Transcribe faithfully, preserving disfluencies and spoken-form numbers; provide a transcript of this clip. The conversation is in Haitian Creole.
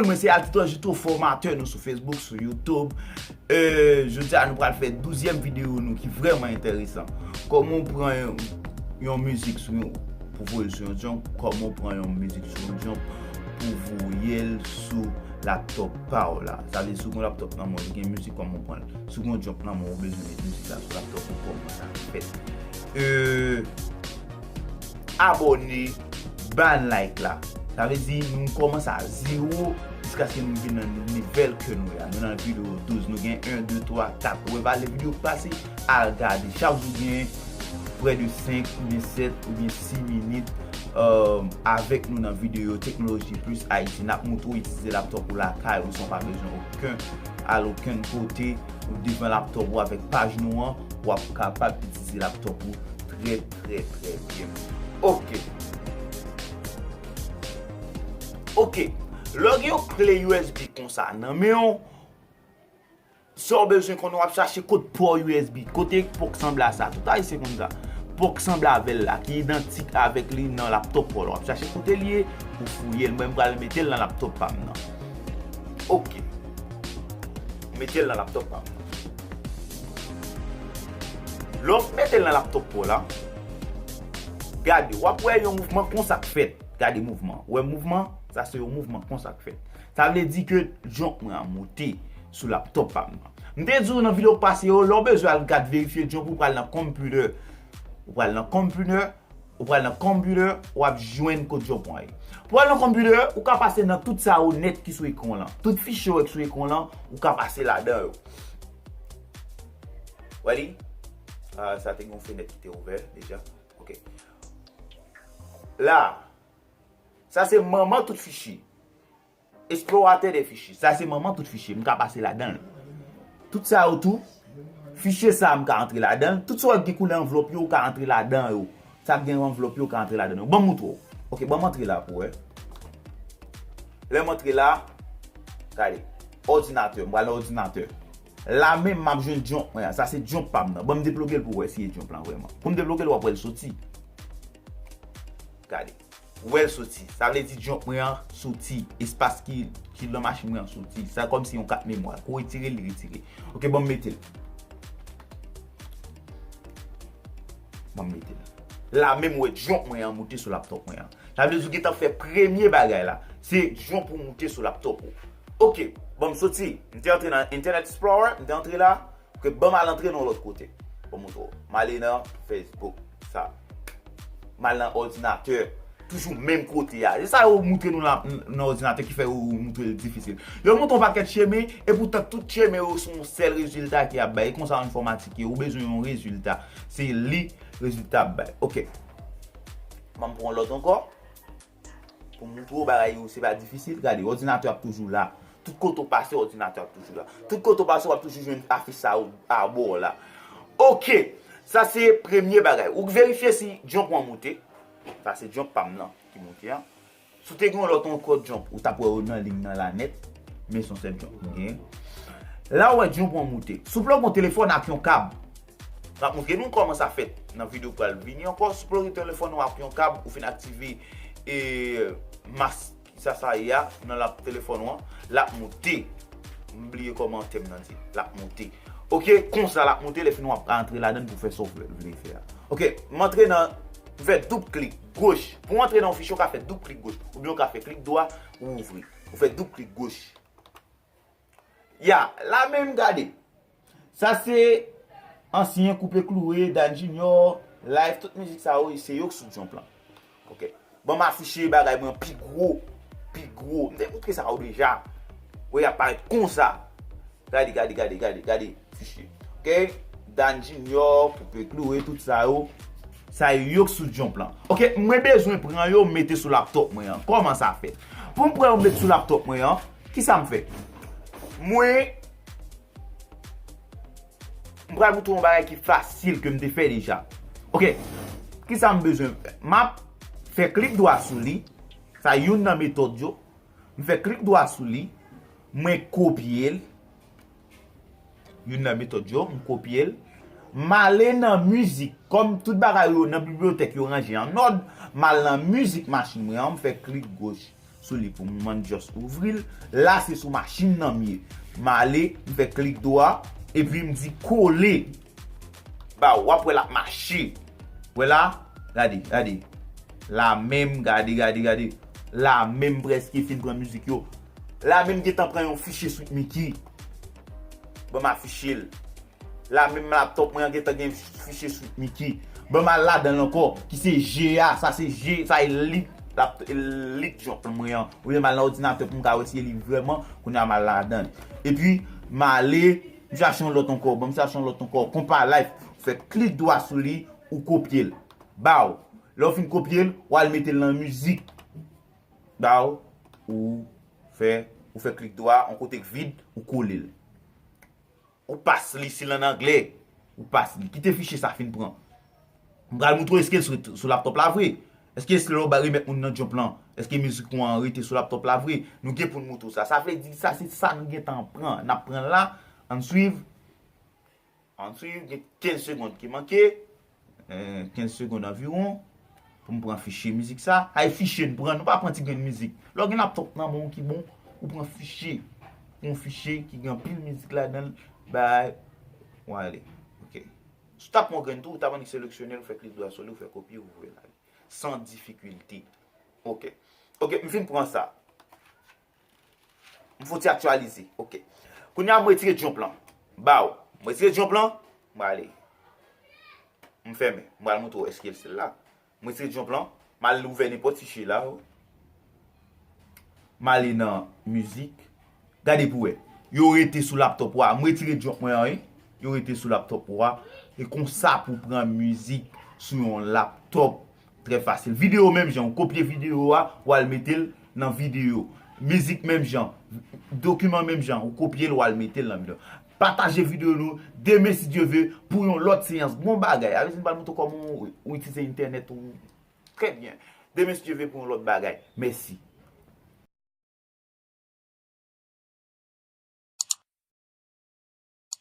Mwen se Altito Jito, fòmatè nou sou Facebook, sou YouTube. E, jodi a nou pral fè douzyèm videyo nou ki vrèman enteresan. Kòman w pran yon, yon mizik sou yon, pou voye l sou yon jump, kòman w pran yon mizik sou yon jump pou voye l sou laptop pa w la. Sa vle di si w gen laptop nan men w, li gen mizik, kòman w pran l. Si w gen yon jump nan men w, ou bezwen met mizik la sou laptop ou, kòman sa fèt. E, abòne, ba n like la. Sa vle di nou kòmanse a zewo jiskaske nou vin nan nivel ke nou ye a. Nou nan videyo douz, nou gen en, de, twa, kat. Ou wè pa de videyo k pase, al gade. Chak jou gen prè de senk oubyen sèt oubyen sis minit, euh, avèk nou nan videyo Teknoloji Plis Ayiti. N ap montre w itilize laptop ou lakay ou san w pa bezwen okenn, al okenn kote, ou devan laptop ou avèk paj nou an, w ap kapab itilize laptop ou trè, trè, trè byen. Ok. Ok. Lè w gen yon kle U S B konsa nan men w, sa w bezwen konnen, w ap chache kot pò U S B, kote pò k sanble a sa. Tout Ayisyen konn sa. Pò k sanble avè l la, ki idantik avèk li nan laptop pa w la. W ap chache kote l ye, ou fouye l. Mwen, m pral mete l nan laptop pa m nan. Ok. Mete l nan laptop pa m nan. Lè w mete l nan laptop pa w la, gade, w ap wè yon mouvman konsa k fèt. Gade mouvman. Ou wè mouvman? Sa se yon mouvman konsa k fèt. Sa vle di ke jump mwen an moute sou laptop pa m nan. M te di w nan videyo k pase yo, lè w bezwen al gad verifye jump ou, pral nan computer. Ou pral nan computer, ou pral nan computer, w ap jwenn kot jump mwen ye. Pou al nan computer, ou ka pase nan tout sa yo nèt ki sou ekran w lan. Tout fichye w wè ki sou ekran w lan, ou ka pase ladan yo. Wè li? Ah, sa te gen yon fenèt ki te ouvè deja. Ok. La, sa se manman tout fichye. Explorateur des fichiers. Sa se manman tout fichye. M ka pase ladan l. Tout sa yo tou, fichye sa a m ka antre ladan l. Tout sa w ki koulè anvlòp yo, ou ka antre ladan yo. Sa k gen anvlòp yo, ou ka antre ladan yo. Ban m montre w. Ok, ban m antre la pou w wè. Lè m antre la, gade. Òdinatè, m pral nan òdinatè. La menm m ap jwenn jump mwen an. Sa se jump pa m nan. Ban m deploge l pou w wè si e jump lan vrèman. Pou m deploge l, w ap wè l soti. Gade. Ou wè l soti. Sa vle di jump mwen an soti. Espas ki, ki nan machin mwen an soti. Sa kòmsi yon kat memwa. Kou retire l, li retire. Ok, ban m mete l. Ban m mete l. La menm ou wè jump mwen an moute sou laptop mwen an. Sa vle di ou gentan fè premye bagay la. Se jump ou moute sou laptop ou. Ok, ban m soti. M te antre nan Internet Explorer, m te antre la. Ok, ban m al antre nan lòt kote. Ban m montre w. M ale nan Facebook. Sa. M al nan òdinatè. Toujou menm kote a. Se sa yo moutre nou la, nan òdinatè ki fè yo moutre l difisil. Yo moutre yon pakèt chemen, epoutan tout chemen yo se yon sèl rezilta ki ap bay. E konsa enfòmatik ye, ou bezwen yon rezilta. Se li rezilta ap bay. Ok. Ban m pran lòt ankò. Pou m moutre w bagay yo, se pa difisil. Gade, òdinatè ap toujou la. Tout kote w pase, òdinatè ap toujou la. Tout kote w pase, w ap toujou jwenn afich sa yo abò w la. Ok. Sa se premye bagay. Ou verifye si jump ou an moute. Sa se jump pa m nan ki moute an. Si w te gen yon lòt ankò jump, ou t ap wè yo nan liy nan la nèt. Men se yon sèl jump m gen. La ou wè jump ou an moute. Si w plug yon telefòn ak yon kab, m ap montre nou kòman sa fèt nan videyo k pral vini ankò. Si w plug yon telefòn ou ak yon kab, ou fin aktive, e, mask sa sa ye a nan lap telefòn ou an, l ap moute. M bliye kòman tèm nan di. L ap moute. Ok, konsa l ap moute, lè fini w ap ka antre ladan l pou fè sa w vle, vle fè a. Ok, m antre nan, m fè doub klik goch. Pou w antre nan yon fichye, w ka fè doub klik goch. Oubyen w ka fè klik dwa, ou ouvri. Ou fè doub klik goch. Ya, la menm gade. Sa se ansyen Koupe Kloure, Dan Junior, Life, tout mizik sa yo, se yo k sou jump lan. Ok. Ban m afiche bagay mwen pi gwo, pi gwo. M te moutre sa yo deja. Wè, y ap parèt konsa. Gade, gade, gade, gade, gade fichye. Ok? Dan Junior, Koupe Kloure, tout sa yo. Sa yo k sou jump lan. Ok, mwen bezwen pran yo, mete sou laptop mwen an. Kòman sa fèt? Pou m pran yo, mete sou laptop mwen an, kisa m fè? Mwen, m pral moutre yon bagay ki fasil ke m te fè deja. Ok, kisa m bezwen fè? M ap fè klik dwa sou li. Sa youn nan metòd yo. M fè klik dwa sou li. Mwen kopye l. Youn nan metòd yo, m kopye l. M ale nan mizik. Kòm tout bagay yo nan bibliyotèk yo ranje an òd, m al nan mizik machin mwen an, m fè klik goch. sou li pou moman, m just ouvri l. La, se sou machin nan m ye. M ale, m fè klik dwa, epi m di kole. Ba, w ap wè l ap mache. Wè la, gade, gade. La menm, gade, gade, gade. La menm prèske fin pran mizik yo. La menm gentan pran yon fichye Sweet Micky. Ban m afiche l. La menm laptop mwen an gentan gen fichye Sweet Micky. Ban m al ladan l ankò, ki se G a, sa se G, sa e lit, lap, lit jump mwen an. Oubyen m al nan òdinatè pou m ka wè si e li vrèman, kounye a m al ladan l. Epi, m ale, m chache yon lòt ankò, ban m chache yon lòt ankò, Konpa Life. Fè klik dwa sou li, ou kopye l. Baw. Lè w fin kopye l, w al mete l nan mizik. Baw, ou fè, ou fè klik dwa, yon kote k vid, ou kole l. Ou pas li, si l an anglè, ou pas li. Kite fichye sa fin pran. M pral moutre w èske l sou, sou laptop la vre. Èske lè w ba remèt moun nan jump lan, èske mizik ou an rete sou laptop la vre? Nou gen pou n moutre w sa. Sa vle di sa se sa nou gentan pran. N ap pran la, ann swiv. Ann swiv, gen kenz segonn ki manke. Eh, kenz segonn anviwon. Pou m pran fichye mizik sa. Ay fichye n pran, nou pa pran ti grenn mizik. Lè w gen laptop nan men w ki bon, ou pran fichye. Yon fichye ki gen anpil mizik ladan l, bay, w ale. Ok. Si w t ap pran yon grenn tou, ou t ap annik seleksyone l, ou fè klik dwa sou li, ou fè kopye, ou voye l ale. San difikilte. Ok. Ok, m fin pran sa. M fouti aktyalize. Ok. Kounye a, m retire jump lan. Baw. M retire jump lan. M ale. M fèmen. M pral moutre w èske l sèl la. M retire jump lan. M al ouvè nenpòt fichye la. M ale nan mizik. Gade pou wè. Yo rete sou laptop ou a. M retire jump mwen an, wi. Yo rete sou laptop ou a. E konsa pou pran mizik sou yon laptop. Trè fasil. Videyo menm jan, ou kopye videyo a, ou al mete l nan videyo. Mizik menm jan, dokiman menm jan, ou kopye l, ou al mete l nan videyo. Pataje videyo nou, demen si Dye ve, pou yon lòt seyans. Bon bagay. Avè di m pral montre w kòman ou, ou itilize entènèt ou. Trè byen. Demen si Dye ve pou yon lòt bagay. Mèsi.